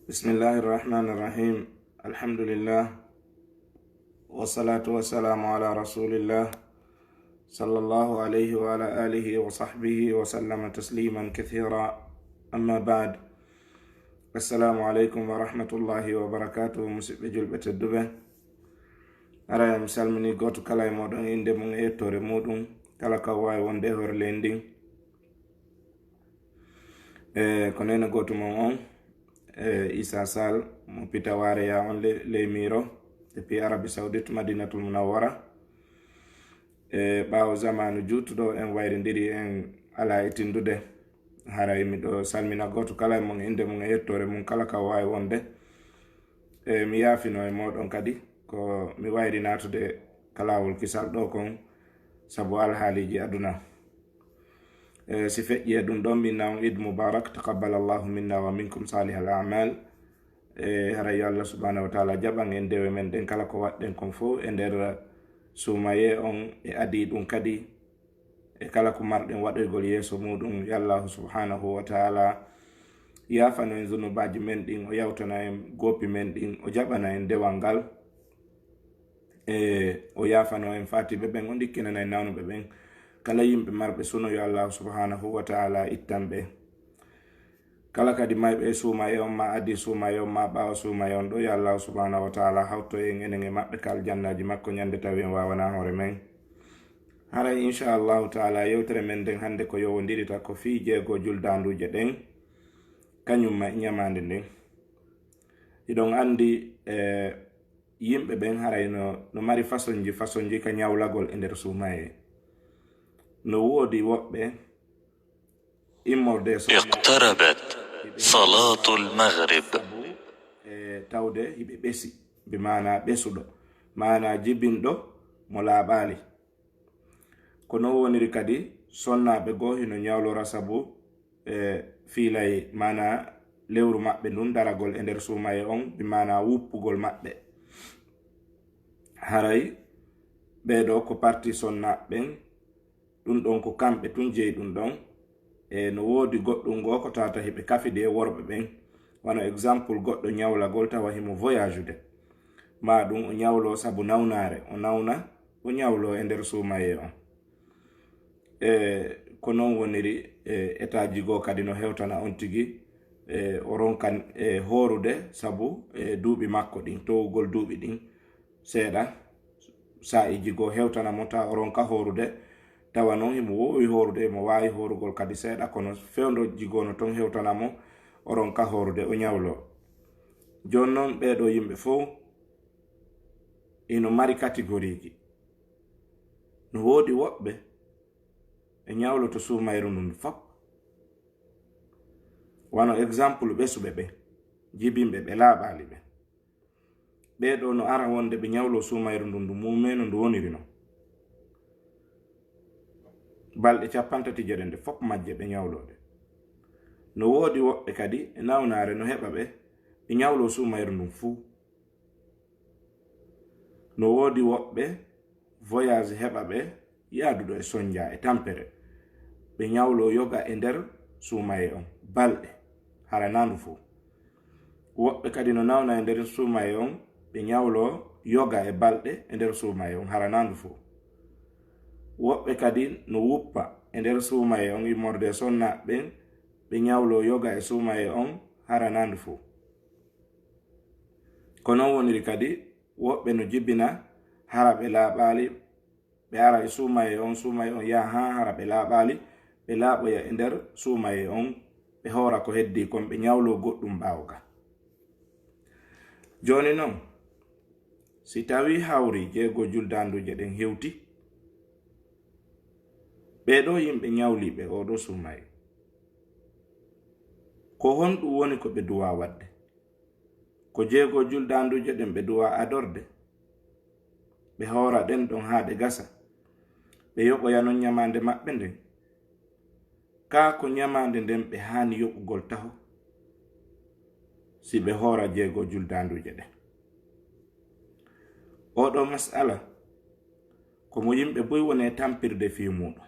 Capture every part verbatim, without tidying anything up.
بسم الله الرحمن الرحيم. الحمد لله. والصلاة والسلام على رسول الله، صلى الله عليه وعلى آله وصحبه وسلم تسليما كثيرا. أما بعد. السلام عليكم ورحمة الله وبركاته. Musidɓe julɓe tedduɓe, aray mi salmini gooto kala e mooɗon e innde mum e yettoore muuɗum, kala ka waawi wonde e hoore leydi ndin. E ko neene gooto mon on, e Issa Sall, mo Pitawaare ya on le-, ley Miro, depuis Arabie Saoudite, Madinatul Munawwara. E ɓaawo zamaanu juutuɗo, en wayrindiri, en alaa e tindude. Haray miɗo salmina gooto kala e mon, innde mum e yettoore mum, kala ka waawi wonde. E mi yaafino e mooɗon kadi, ko mi wayri naatude ka laawol kisal ɗo kon, sabu alhaaliiji aduna. E si feƴƴi e ɗum ɗon, min na on Eid Mubarak, taqabbal Allahu minna wa minkum salihal a'mal. E haray yo Allah subhanahu wa ta'ala jaɓan en dewe men ɗen, kala ko waɗɗen kon fof e nder suumaye on, e adii ɗum kadi, e kala ko marɗen waɗoygol yeeso muuɗum, yo Allahu subhanahu wa ta'ala yaafano en zunubaaji men ɗin, o yawtana en goppi men ɗin, o jaɓana en dewal ngal. E o yaafano en faatiiɓe ɓen, o ndikkinana en nawnuɓe ɓen. Kala yimɓe marɓe suno, yo Allahu subhanahu wa ta'ala ittan ɓe. Kala kadi mayɓe e suumaye on, ma adii suumaye on, ma ɓaawo suumaye on ɗo, yo Allahu subhanahu wa ta'ala hawto en enen e maɓɓe ka aljannaaji makko ñande tawi en waawanaa hoore men. Haray, inchallahu ta'ala, yewtere men nden hannde ko yowondirita ko fii jeego juldaanduuje ɗen, kañum ma ñamaande nden. Hiɗon anndi, e, yimɓe ɓen haray no, no mari fasonji fasonji ka ñawlagol e nder suumaye. No woodi woɓɓe immorde so اقتربت صلاة المغرب. E tawde hiɓe ɓesi, bi maana ɓesuɗo, maana jibinɗo mo laaɓaali. Ko non woniri kadi, sonnaaɓe goo hino ñawlora sabu, e, fiilay, maana lewru maɓɓe ndun daragol e nder suumaye on, bi maana wuppugol maɓɓe. Haray ɓee ɗoo ko parti sonnaaɓe ɓen, ɗun ɗon ko kamɓe tun jeyi ɗun ɗon. E no woodi goɗɗun goo ko tawata hiɓe kafidi e worɓe ɓen. Wano exemple, goɗɗo ñawlagol tawa himo voyage-ude. Maa ɗun o ñawloo sabu nawnaare, o nawna, o ñawloo e nder suumaye on. E ko non woniri, e etaaji goo kadi no hewtana on tigi, e o ronkan e hoorude sabu e duuɓi makko ɗin, towugol duuɓi ɗin seeɗa, saa'iiji goo hewtana mo, tawa o ronka hoorude, tawa non himo woowi hoorude, himo waawi hoorugol kadi seeɗa, kono fewndo jigoo no ton hewtana mo, o ronka hoorude, o ñawloo. Jooni non, ɓee ɗoo yimɓe fow hino mari kategoriiji. No woodi woɓɓe ɓe ñawloto suumayru ndun fop. Wano exemple, ɓesuɓe ɓen, jibinɓe, ɓe laaɓaali ɓen. Ɓee ɗoo no ara wonde ɓe ñawloo suumayru ndun, ndu muumee no ndu woniri non. Balɗe cappanɗe tati jeɗe nde fop majje ɓe ñawloo ɗe. No woodi woɓɓe kadi e nawnaare no heɓa ɓe, ɓe ñawloo suumayru ndun fuu. No woodi woɓɓe voyage heɓa ɓe, yaaduɗo e sonja e tampere, ɓe ñawloo yoga e nder suumaye on balɗe, hara naa ndu fow. Woɓɓe kadi no nawna e nder suumaye on, ɓe ñawloo yoga e balɗe e nder suumaye on, hara naa ndu fow. Woɓɓe kadi no wuppa e nder suumaye on immorde e sonna ɓen, ɓe ñawloo yoga e suumaye on, hara naa ndu fow. Ko non woniri kadi, woɓɓe no jibina hara ɓe laaɓaali, ɓe ara e suumaye on, suumaye on yaha haa hara ɓe laaɓaali, ɓe laaɓoya e nder suumaye on, ɓe hoora ko heddii kon, ɓe ñawloo goɗɗum ɓaawo ka. Jooni non, si tawii hawri jeego juldaanduuje ɗen hewti, ɓee ɗoo yimɓe ñawliiɓe oo ɗoo suumaye, ko honɗum woni ko ɓe duwaa waɗde? Ko jeego juldaanduuje ɗen ɓe duwaa adorde, ɓe hoora ɗen ɗon haa ɗe gasa, ɓe yoɓoya non ñamaande maɓɓe nden. Kaa ko ñamaande nden ɓe haani yoɓugol taho, si ɓe hoora jeego juldaanduuje ɗen? Oo ɗoo mas'ala, ko mo yimɓe buy woni e tampirde fii muuɗum.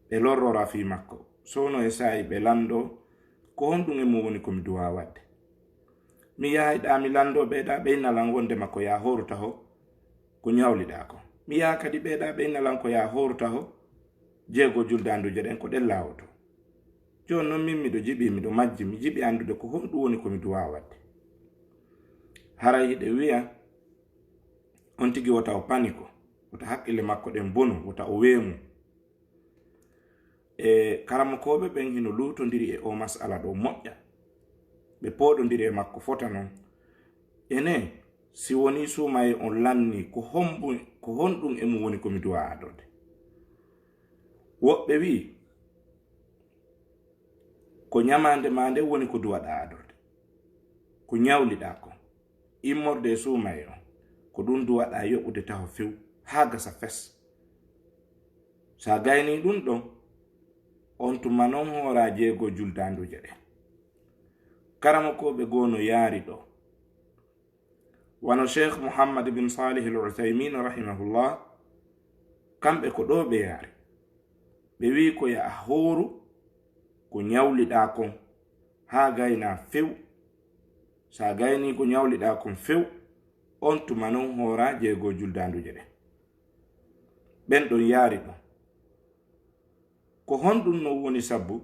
Ɓe lorrora fii makko. Soono e saa'i ɓe lanndoo, ko honɗum e mum woni ko mi duwaa waɗde? Mi yahay ɗaa mi lanndoo ɓee ɗaa ɓe inna lan wonndema ko yaa hooru taho ko ñawliɗaa kon. Mi yaha kadi ɓee ɗaa ɓe inna lan ko yaa hooru taho jeego juldaanduuje ɗen ko ɗen laawotoo. Jooni non min miɗo jiɓi, miɗo majji, mi jiɓi anndude ko honɗum woni ko mi duwaa waɗde. Haray hiɗe wi'a on tigi wota o paniko, wota haqqille makko ɗen bonu, wota o weemu. E karamokooɓe ɓen hino luutondiri e oo mas'ala ɗoo moƴƴa. Ɓe pooɗondiri e makko fota non. Ene, si wonii suumayee on lannii, ko hombu-, ko honɗum e mun woni ko mi duwaa adorde? Woɓɓe wi'i, ko ñamaande maa nden woni ko duwaɗaa adorde. Ko ñawliɗaa kon. Immorde e suumayee on, ko ɗum duwaɗaa yoɓude taho few, haa gasa fes. Sa gaynii ɗum ɗon, on tuma non hooraa jeego juldaanduuje ɗen. Karamokooɓe goo no yaari ɗoo. Wano Sheikh Muhammad bin Salih Al Uthaymin rahimahullah, kamɓe ko ɗoo ɓe yaari. Ɓe wi'i ko yaa hooru ko ñawliɗaa kon, haa gaynaa few. Sa gaynii ko ñawliɗaa kon few, on tuma non hooraa jeego juldaanduuje ɗen. Ɓen ɗon yaari ɗoo. Ko honɗum non woni sabu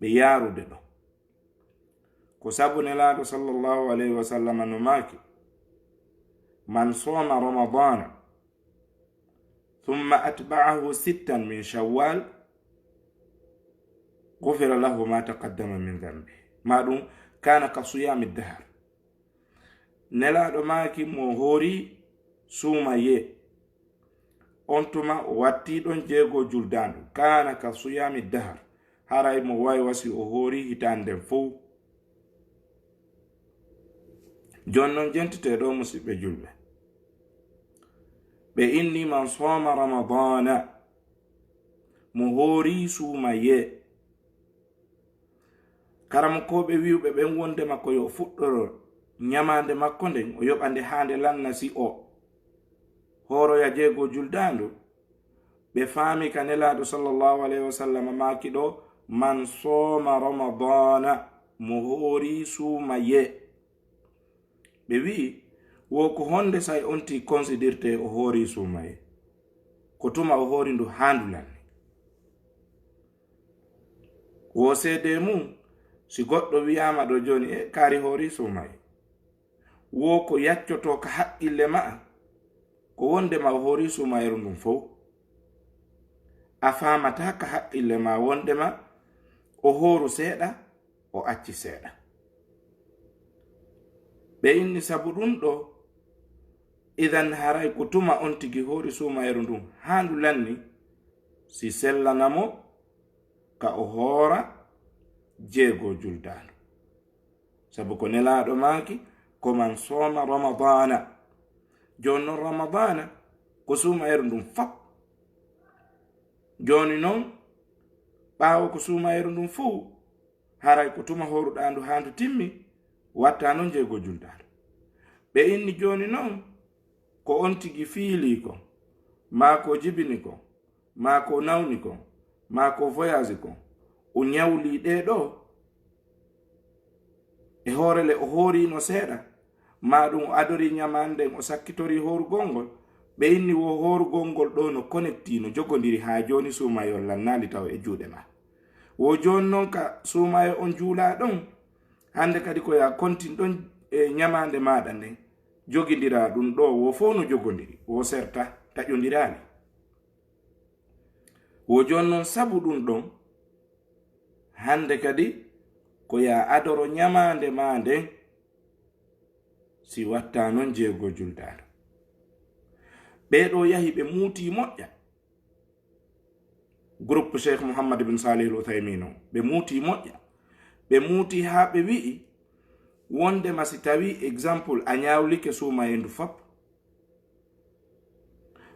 ɓe yaarude ɗoo? Ko sabu Nelaaɗo sallallahu alayhi wa sallam no maaki, "Man sooma Ramadana, thumma atba'ahu sittan min Shawwal, ghufira lahu ma taqaddama min dhanbi." Maa ɗum, "Kana ka siyami dahar." Nelaaɗo maaki, "Mo hoori suumayee, on tuma o wattii ɗon jeego juldaandu, kana ka siyami dahar, haray mo waywa si o hoori hitaande nden fow." Jooni non, jentitee ɗoo, musiɓɓe julɓe. Ɓe inni, "Man sooma Ramadana", mo hoori suumayee. Karamokooɓe wi'uɓe ɓen wonndema ko yo o fuɗɗoro ñamaande makko nden, o yoɓa nde haa nde lanna si o hooroya jeego juldaandu, ɓe faami ka Nelaaɗo sallallahu alayhi wa sallam maaki ɗoo, "Man sooma Ramadana", mo hoori suumayee. Ɓe wi'i, "Wo ko honnde say on tigi considirte o hoori suumayee? Ko tuma o hoori ndu haa ndu lanni?" Wo seedee mun, si goɗɗo wi'aama ɗoo jooni, "E, kaari hoori suumayee." Wo ko yaccotoo ka haqqille ma'a, ko wonndema o hoori suumayeeru ndun fow. A faamataa ka haqqille maa wonndema o hooru seeɗa, o acci seeɗa. Ɓe inni sabu ɗum ɗoo, idan haray ko tuma on tigi hoori suumayeeru ndun haa ndu lanni, si sellana mo ka o hoora jeego juldaandu. Sabu ko Nelaaɗo maaki, "Ko man sooma Ramadana." Jooni non Ramadana, ko suumayeeru ndun fop. Jooni non, ɓaawo ko suumayeeru ndun fow, haray ko tuma hooruɗaa ndu haa ndu timmi, wattaa non jeego juldaandu. Ɓe inni jooni non, ko on tigi fiilii kon, maa ko jibini kon, maa ko nawni kon, maa ko voyage kon, o ñawlii ɗee ɗoo, e hoore le o hooriino seeɗa, maa ɗum o adorii ñamaande nden, o sakkitorii hoorugol ngol, ɓe inni wo hoorugol ngol ɗoo no connecti, no jogondiri haa jooni suumayee on lannaali taw e juuɗe maa. Wo jooni non ka suumayee on juulaa ɗon, hannde kadi ko yaa kontin ɗon e ñamaande maaɗa nden, jogindiraa ɗum ɗoo, wo fow no jogondiri, wo serta, taƴondiraali. Wo jooni non sabu ɗum ɗon, hannde kadi ko yaa adoro ñamaande maa nden, si wattaa non jeego juldaandu. Ɓee ɗoo yahi ɓe muutii moƴƴa. Groupe Cheikh Mouhammad bin Salih Al Uthaymin o, ɓe muutii moƴƴa. Ɓe muutii haa ɓe wi'i, wondema si tawii, exemple, a ñawlike suumayee ndu fop,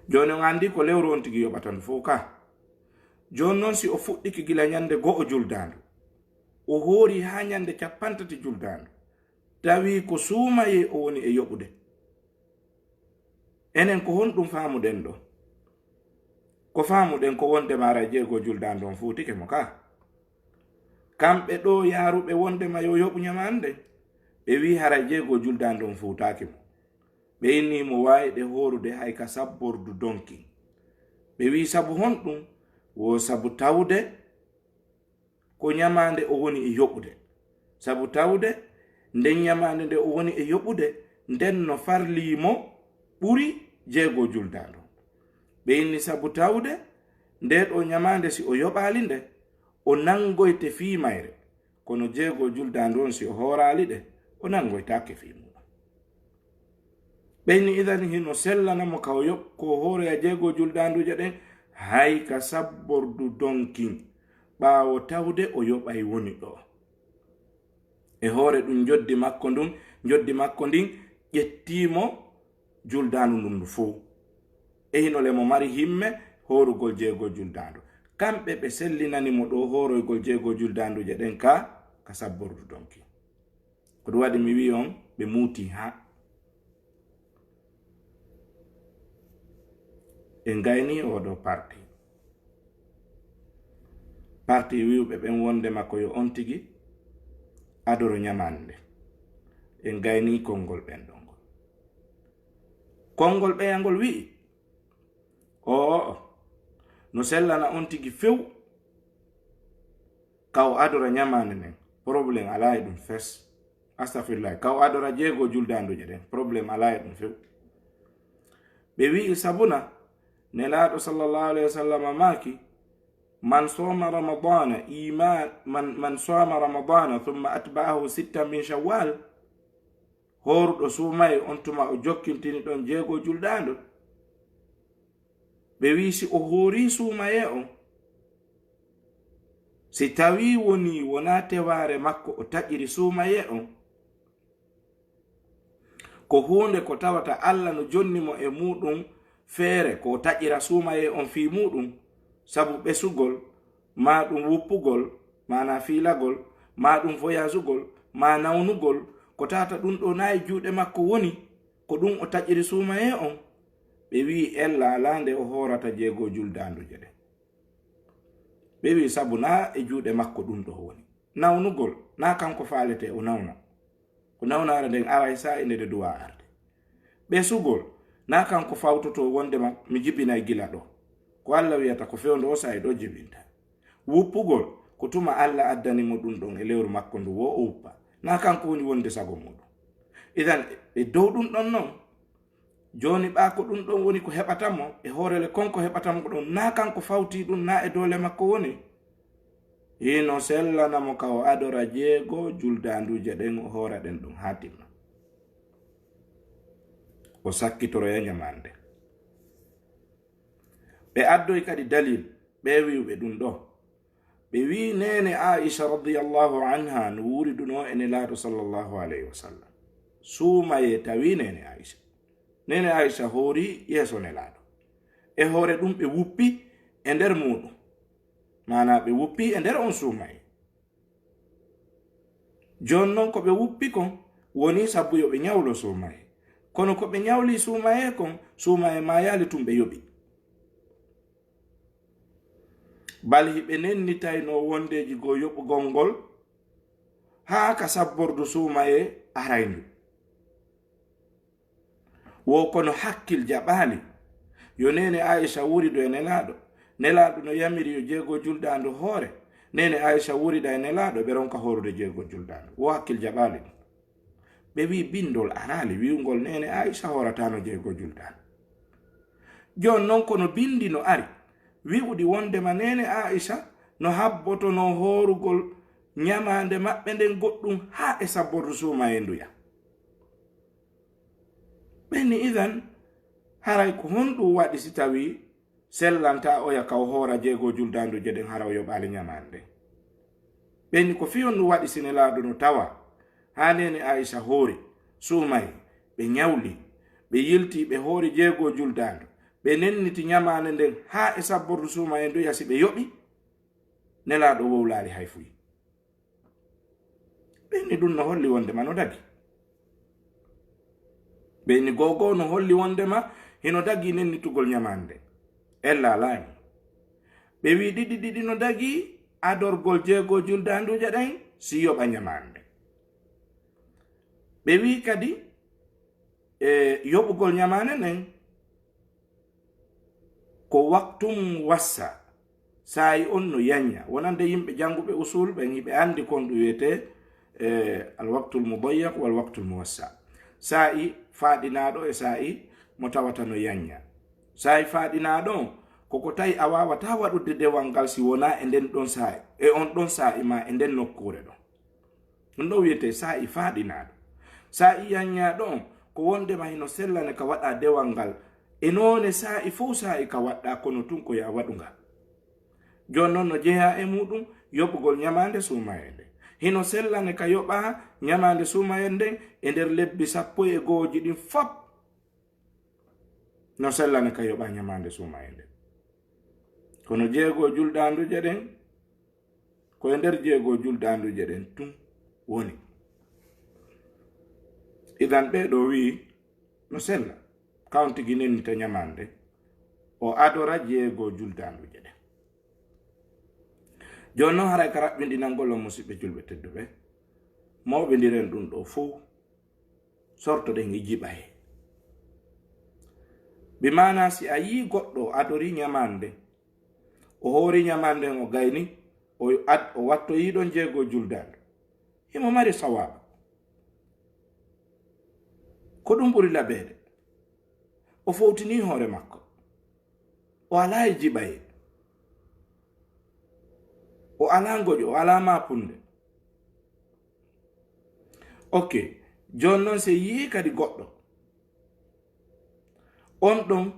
jooni on anndi ko lewru on tigi yoɓata ndu fow ka. Jooni non si o fuɗɗike gila ñande go'o juldaandu, o hoori haa ñande cappanɗe tati juldaandu, tawi ko suumayee o woni e yoɓude. Enen ko honɗum faamuɗen ɗoo? Ko faamuɗen ko wondema ara jeego juldaandu on fuutike mo ka. Kamɓe ɗoo yaaruɓe wondema yo yoɓu ñamaande nden, Ɓe wi'i haray jeego juldaandu on fowtaaki mo. Ɓe inni mo waayɗe hoorude hay ka sabbordu donkin. Ɓe wi'i sabu honɗum? Wo sabu tawde ko ɲamaande o woni e yoɓude. Sabu tawde nden ɲamaande nde o woni e yoɓude, nden no farlii mo ɓuri jeego juldaandu. Ɓe inni sabu tawde ndee ɗoo ɲamaande si o yoɓaali nde, o nanngoyte fii mayre. Kono jeego juldaandu on si o hooraali ɗe, o nanngoytaake fii muuɗum. Ɓe inni idan hino sellana mo ka o yoɓ-, ko o hooroya jeego juldaanduuje ɗen, hay ka sabbordu donkin, ɓaawo tawde o yoɓay woni ɗoo. E hoore ɗum njoddi makko ndun, njoddi makko ndin ƴettii mo juldaandu ndun ndu fow. E hino le mo mari himme hoorugol jeego juldaandu. Kamɓe ɓe sellinani mo ɗoo hooroygol jeego juldaanduuje ɗen ka, ka sabbordu donkin. Ko ɗum waɗi mi wi'i on, ɓe muutii haa. En gaynii oo ɗoo parti. Parti wi'uɓe ɓen wonndema ko yo on tigi adoro ɲamaande. En gaynii konngol ɓen ɗon ngol. Konngol ɓeya ngol wi'i, oo, no sellana on tigi few ka o adora ɲamaande nden, problème alaa e ɗum fes. Astafirullah, ka o adora jeego juldaanduuje ɗen, problème alaa e ɗum few. Ɓe wi'i sabuna, Nelaaɗo sallallahu alayhi wa sallam maaki, "Man soma Ramadana ima-, man, man soma Ramadana thumma atba'ahu sittan min Shawwal." Hooruɗo suumaye on tuma o jokkintini ɗon jeego juldaandu. Ɓe wi'i si o hoorii suumaye on, si tawii wonii wonaa tewaare makko o taƴiri suumaye on, ko huunde ko tawata Alla no jonni mo e muuɗum feere ko o taƴira suumaye on fii muuɗum, sabu ɓesugol, maa ɗum wuppugol, maanaa fiilagol, maa ɗum voyagugol, maa nawnugol, ko tawata ɗum ɗoo naa e juuɗe makko woni, ko ɗum o taƴiri suumaye on. Ɓe wi'i ella alaa nde o hoorata jeego juldaanduuje ɗen. Ɓe wi'i sabu naa e juuɗe makko ɗum ɗoo woni. Nawnugol, naa kanko faaletee o nawna. Ko nawnaare nden aray saa'i nde nde duwaa arde. Ɓesugol, naa kanko fawtotoo wondema mi jibinay gila ɗoo. Ko Alla wi'ata ko fewndo o saa'i ɗoo jibinta. Wuppugol, ko tuma Alla addani mo ɗum ɗon e lewru makko ndu wo o wuppa. Naa kanko woni wonde sago muuɗum. Idan, e dow ɗum ɗon non, jooni ɓaa ko ɗum ɗon woni ko heɓata mo, e hoorele kon ko heɓata mo ɗon, naa kanko fawtii ɗum, naa e doole makko woni. Hino sellana mo ka o adora jeego juldaanduuje ɗen, o hoora ɗen ɗum haa timma. O sakkitoroya ɲamaande. Ɓe addoy kadi dalil, ɓe wi'uɓe ɗum ɗoo. Ɓe wi'i neene Aisha radiyallahu anha no wuuridunoo e Nelaaɗo sallallahu alayhi wa sallam. Suumayee tawi neene Aisha. Neene Aisha hoori yeeso Nelaaɗo. E hoore ɗum ɓe wuppi e nder muuɗum. Maanaa ɓe wuppi e nder on suumayee. Jooni non ko ɓe wuppi kon wonii sabu yo ɓe ɲawlo suumayee. Kono ko ɓe ɲawlii suumayee kon, suumayee maayaali tun ɓe yoɓi. Bal hiɓe nennitaynoo wondeeji goo yoɓugol ngol haa ka sabbordu suumayee arayndu. Wo kono hakkil jaɓaali. Yo neene Aisha wurido e Nelaaɗo. Nelaaɗo no yamiri yo jeego juldaandu hoore. Neene Aisha wurida e Nelaaɗo, ɓe ronka hoorude jeego juldaandu. Wo hakkil jaɓaali ɗum. Ɓe wi'i bindol araali wi'ungol neene Aisha hoorataano jeego juldaandu. Jooni non kono bindi no ari wi'uɗi wondema neene Aisha no habbotonoo hoorugol ɲamaande maɓɓe nden goɗɗum haa e sabbordu suumayee nduya. Ɓe ni idan, haray ko honɗum waɗi si tawii sellantaa oya ka o hoora jeego juldaanduuje ɗen hara o yoɓaali ɲamaande? Ɓe ni ko fii honɗum waɗi si Nelaaɗo no tawa haa neene Aisha hoori suumayee, ɓe ɲawli, ɓe yiltii, ɓe hoori jeego juldaandu, ɓe nenniti ɲamaande nden haa e sabbordu suumayee nduya si ɓe yoɓi, Nelaaɗo wowlaali hay fuy. Ɓe inni ɗum no holli wondema no dagi. Ɓe inni goo goo no holli wondema hino dagi nennitugol ɲamaande. Ella alaa e mum. Ɓe wi'i ɗiɗi ɗiɗi no dagi adorgol jeego juldaanduuje ɗen si yoɓa ɲamaande. Ɓe wii kadi, e yoɓugol ñamaande nden ko waqtun muwassa, saa'i on no yanña. Wonande yimɓe jannguɓe usul ɓen, hiɓe anndi kon ɗum wiyetee, e, al waqtul mudayyaq wal waqtul muwassa. Saa'i faaɗinaaɗo e saa'i mo tawata no yanña. Saa'i faaɗinaaɗo on, ko ko tawi a waawataa waɗude dewal ngal si wonaa e nden ɗon saa'i, e on ɗon saa'i maa e nden nokkuure ɗon. Ɗum ɗon wiyetee saa'i faaɗinaaɗo. Saa'i yanñaaɗo on, ko wondema hino sellane ka waɗa dewal ngal. E noone saa'i fow saa'i ka waɗɗaa, kono tun ko yo a waɗu ngal. Jooni non no jeyaa e muuɗum yoɓugol ñamaande suumayee nden. Hino sellane ka yoɓa ñamaande suumayee nden e nder lebbi sappo e go'oji ɗin fop. No sellane ka yoɓa ñamaande suumayee nden. Kono jeego juldaanduuje ɗen, ko e nder jeego juldaanduuje ɗen tun woni. Idan ɓee ɗoo wii no sella, ka on tigi nennita ñamaande, o adora jeego juldaanduuje ɗen. Jooni non haray ka raɓɓinɗinangol on, musiɓɓe julɓe tedduɓe, mawɓindiren ɗum ɗoo fow, sortoɗen e jiɓayee. Bi maanaa si a yii goɗɗo o adorii ñamaande, o hoorii ñamaande nden o gayni, o ad-, o wattoyii ɗon jeego juldaandu, himo mari sawaaba. Ko ɗum ɓuri laɓeede. O fowtinii hoore makko. O alaa e jiɓayee. O alaa ngoƴo, o alaa maapunde. Ok, jooni non si yii kadi goɗɗo, on ɗon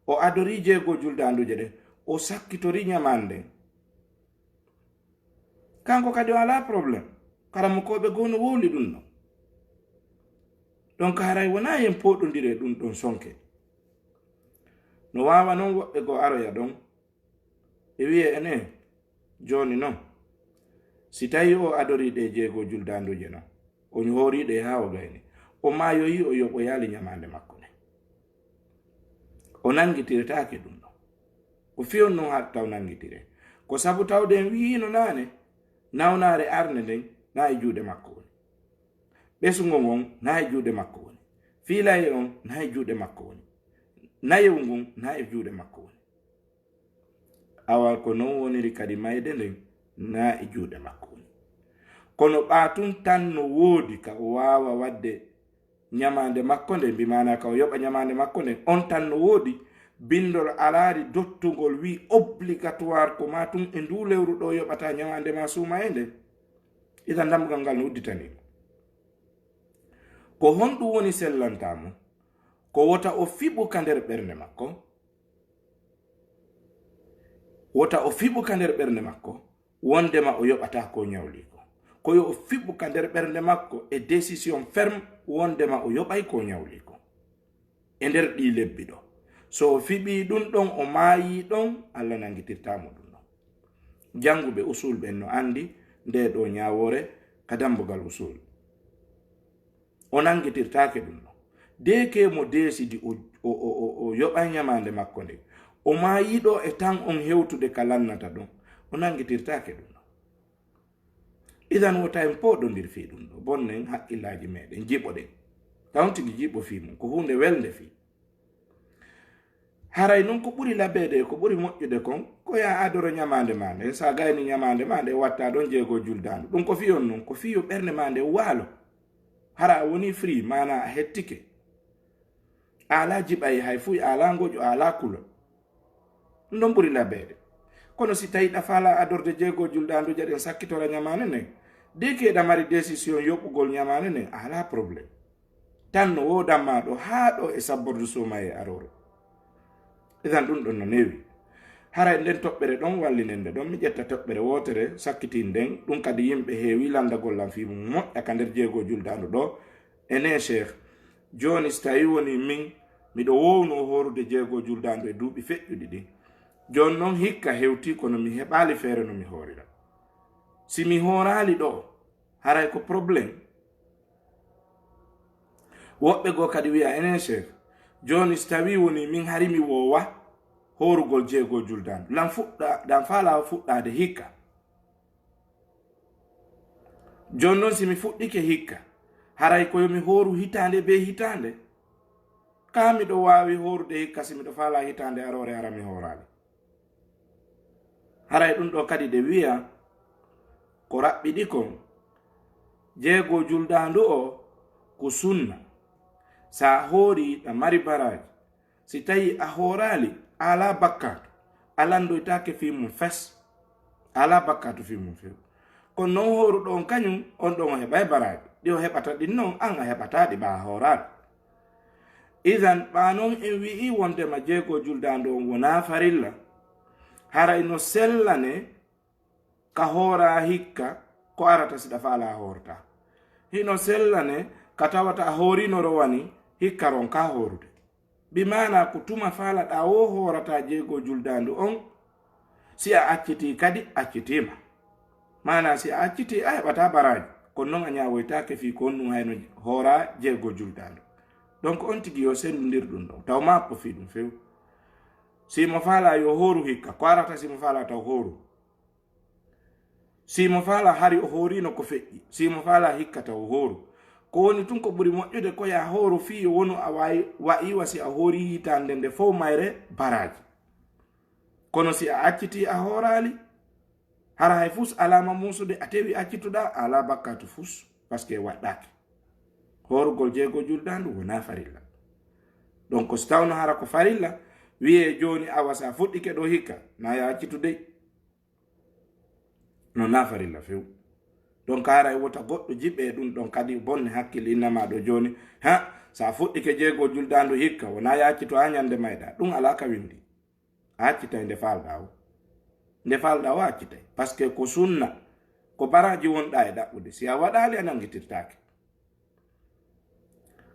o adorii jeego juldaanduuje ɗen, o sakkitorii ñamaande nden. Kanko kadi o alaa problème. Karamokooɓe goo no wowli ɗum ɗon. Donc haray wonaa yen pooɗondire ɗum ɗon sonke. No waawa non woɓɓe goo aroya ɗon, ɓe wi'a enen, jooni non, si tawii o adorii ɗee jeego juldaanduuje non, o hoorii ɗe haa o gayni, o maayoyii, o yoɓoyaali ñamaande makko nden. O nanngitiretaake ɗum ɗon. Ko fii honɗun haɗta o nanngitiree? Ko sabu tawde en wi'iino naane, nawnaare arnde nden na e juuɗe makko woni. Ɓesngo ngon na e juuɗe makko woni. Fiilayee on na e juuɗe makko woni. Nayewu ngun na e juuɗe makko woni. Awa ko non woniri kadi mayde nden na e juuɗe makko woni. Kono ɓaa tun tan no woodi ka o waawa waɗde ñamaande makko nden, bi maanaa ka o yoɓa ñamaande makko nden, on tan no woodi. Binndol alaali dottungol wii obligatoire ko maa tun e nduu lewru ɗoo yoɓataa ñamaande maa suumayee nden. Idan dambugal ngal no udditanii mo. Ko honɗum woni sellantaa mo? Ko wota o fiɓu ka nder ɓernde makko. Wota o fiɓu ka nder ɓernde makko wondema o yoɓataa ko ñawli ko. Ko yo o fiɓu ka nder ɓernde makko e décision ferme wondema o yoɓay ko ñawli ko. E nder ɗii lebbi ɗoo, so o fiɓii ɗum ɗon, o maayii ɗon, Alla nanngitirtaa mo ɗum ɗon. Jannguɓe usul ɓen no anndi ndee ɗoo ñaawoore ka dambugal usul. O nanngitirtaake ɗum ɗon. Deekee mo deesidi o, o, o, o, o yoɓay ñamaande makko nden, o maayii ɗoo e tan on hewtude ka lannata ɗon, o nanngitirtaake ɗum ɗon. Idan wota en pooɗondir fii ɗum ɗoo, bonnen haqqillaaji meeɗen, jiɓoɗen. Taw on tigi jiɓo fii mum, ko huunde welnde fii. Haray non ko ɓuri labeede e ko ɓuri moƴƴude kon, ko yo a adoro ñamaande maa nden. So a gayni ñamaande maa nden, wattaa ɗon jeego juldaandu. Ɗum ko fii on non, ko fii yo ɓernde maa nden waalo. Hara a wonii free, maanaa a hettike. A alaa jiɓay hay fuy, a alaa ngoƴo, a alaa kulol. Ɗum ɗon ɓuri labeede. Kono si tawii ɗa faalaa adorde jeego juldaanduuje ɗen sakkitora ñamaande nden, dès que ɗa mari décision yoɓugol ñamaande nden, a alaa problème. Tan no woodan maa ɗoo haa ɗoo e sabbordu suumayee arooro. Idan ɗum ɗon no neewi. Haray nden toɓɓere ɗon wallinen nde ɗon. Mi ƴetta toɓɓere wootere sakkitin nden. Ɗum kadi yimɓe heewi lanndagol lan fii mum moƴƴa ka nder jeego juldaandu ɗoo. Enee Cheikh, jooni si tawii wonii min miɗo woownoo hoorude jeego juldaandu e duuɓi feƴƴuɗi ɗin. Jooni non hikka hewtii kono mi heɓaali feere no mi hoorira. Si mi hooraali ɗoo, haray ko problème. Woɓɓe goo kadi wi'a, enee Cheikh, jooni si tawii wonii min hari mi woowa hoorugol jeego juldaandu, lan fuɗɗa-, lan faalaa fuɗɗaade hikka. Jooni non si mi fuɗɗike hikka, Haray ko yo mi hooru hitaande bee hitaande. Kaa miɗo waawi hoorude hikka si miɗo faalaa hitaande aroore hara mi hooraali? Haray ɗum ɗoo kadi ɗe wi'a ko raɓɓiɗi kon. Jeego juldaandu o ko sunna. Sa hoori ɗa mari baraaji. Si tawi a hooraali, a alaa bakkaatu. A lanndoytaake fii mum fes. A alaa bakkaatu fii mum few. Kono non hooruɗo on kañum, on ɗon o heɓay baraaji. Ɗi o heɓata ɗin non, an a heɓataa ɗi ɓaa a hooraali. Idan, ɓaa non en wi'i wondema jeego juldaandu on wonaa farilla. Haray no sellane ka hooraa hikka ko arata si ɗa faalaa hoortaa. Hino sellane ka tawata a hooriino rowani hikka ronkaa hoorude. Bi maanaa ko tuma faalaɗaa woo hoorataa jeego juldaandu on, si a accitii kadi, accitiima. Maanaa si a accitii, a heɓataa baraaji. Kono non a ñaawoytaake fii ko on ɗum hayno hooraa jeego juldaandu. Donc on tigi yo senndu ndir ɗum ɗon. Taw maa ko fii ɗum few. Si mo faalaa yo hooru hikka, ko arata si mo faalaa taw hooru. Si mo faalaa hari o hooriino ko feƴƴi. Si mo faalaa hikka taw o hooru. Ko woni tun ko ɓuri moƴƴude ko yo a hooru fii yo wonu a wayi, wa'i wa si a hoori hitaande nde fow mayre baraaji. Kono si a accitii a hooraali, hara hay fus alaama muusude a tewi accituɗaa, a alaa bakkaatu fus, parce que waɗɗaaki. Hoorugol jeego juldaandu wonaa farilla. Donc, si tawno hara ko farilla, wiyee jooni awa si a fuɗɗike ɗoo hikka, na yo a accitu dey. No na farilla few. Donc, haray wota goɗɗo jiɓe ɗum ɗon kadi bonne hakkille innama ɗo jooni. Ha, si a fuɗɗike jeego juldaandu hikka, wonaa yo a accitu haa ñande mayɗaa. Ɗum alaa ka winndi. A accitay nde faalɗaa o. Nde faalɗaa o a accitay. Parce que ko sunna, ko baraaji wonɗaa e ɗaɓɓude. Si a waɗaali a nanngitirtaake.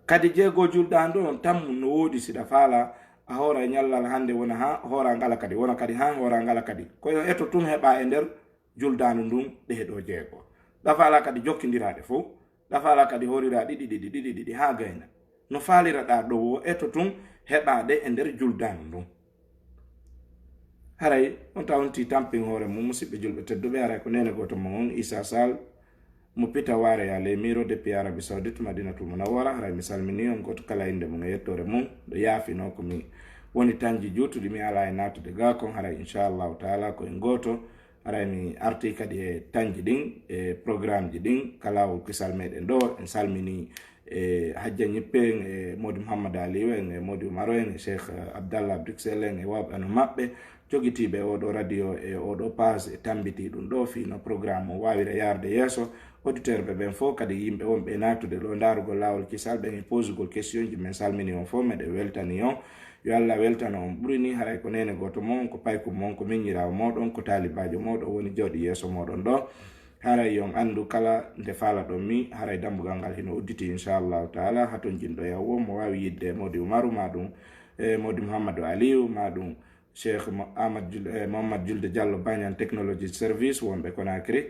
Kadi jeego juldaandu on tammu no woodi si ɗa faalaa a hoora e ñallal hannde wona haa hoora ngala kadi, wona kadi haa hoora ngala kadi. Ko yo eto tun heɓaa e nder juldaandu ndun ɗe ɗoo jeego. Ɗa faalaa kadi jokkindiraade fow. Ɗa faalaa kadi hooriraa ɗiɗi, ɗiɗi, ɗiɗi, ɗiɗi haa gayna. No faaliraɗaa ɗoo woo eto tun heɓaade e nder juldaandu ndun. Haray on tawntii tampin hoore mum, musiɓɓe julɓe tedduɓe, haray ko neene gooto mon on, Isa Sal, mo Pita Waare ya Lemiiro, depuis Arabie Saoudite, Madinatul Munawwara. Haray mi salminii on gooto kala innde mum e yettoore mum. Ɗo yaafinoo ko mi woni tanji juutuɗi, mi alaa e naatude gaa kon. Haray inchallahu taala ko en gooto. Haray mi artii kadi e tanji ɗin, e programme ji ɗin, ka laawol kisal meɗen ɗo. En salminii e Hajja Ñippe en, e Modi Mouhammad Aliou en, e Modi Umaru en, e Cheikh Abdallah Bruxelles en, e wawɓe no maɓɓe, jogitiiɓe oɗo radio e oɗo page, e tambitii ɗum ɗo, fii no programme o waawira yaarde yeeso. Auditeur ɓe ɓen fof kadi, yimɓe wonɓe e naatude ɗo, ndaarugol laawol kisal ɓen e posugol question ji, men salminii on fof, meɗen weltanii on. Yo Allah weltano on ɓuri ni, haray ko neene gooto mon, ko paykum mon, ko miñiraawo mooɗon, ko taalibaajo mooɗon, woni jooɗi yeeso mooɗon ɗo. Haray yo on anndu kala nde faalaɗon mi, haray dambugal ngal hino udditii, inchallahu taala. Haton jinɗo yaw woo, mo waawi yiɗde e Modi Umaru, maa ɗum e Modi Mouhamadou Aliou, maa ɗum Cheikh Mo-, Ahmad Jul-, eh, Mohammad Julde Diallo, Banyan Technology Service, wonɓe Conakry.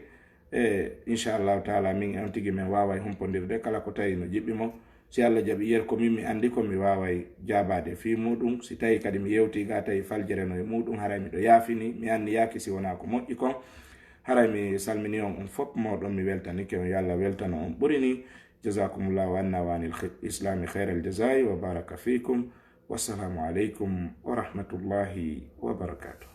E, inchallahu taala, min e on tigi men waaway humpondirde kala ko tawi no jiɓi mo. Si Allah jaɓi, yer ko min mi anndi ko mi waaway jaabaade fii muuɗum. Si tawi kadi mi yewtii ga tawi faljere no e muuɗum, haray miɗo yaafini, mi anniyaaki si wonaa ko moƴƴi kon. Haray mi salmini on, on fof mooɗon, mi weltanike on, yo Allah weltano on ɓuri ni. Jazakumullahu anna wa anil khi-, islami khairal jazai wa baraka fikum. Wassalamu aleykum wa rahmatullahi wa barakatuh.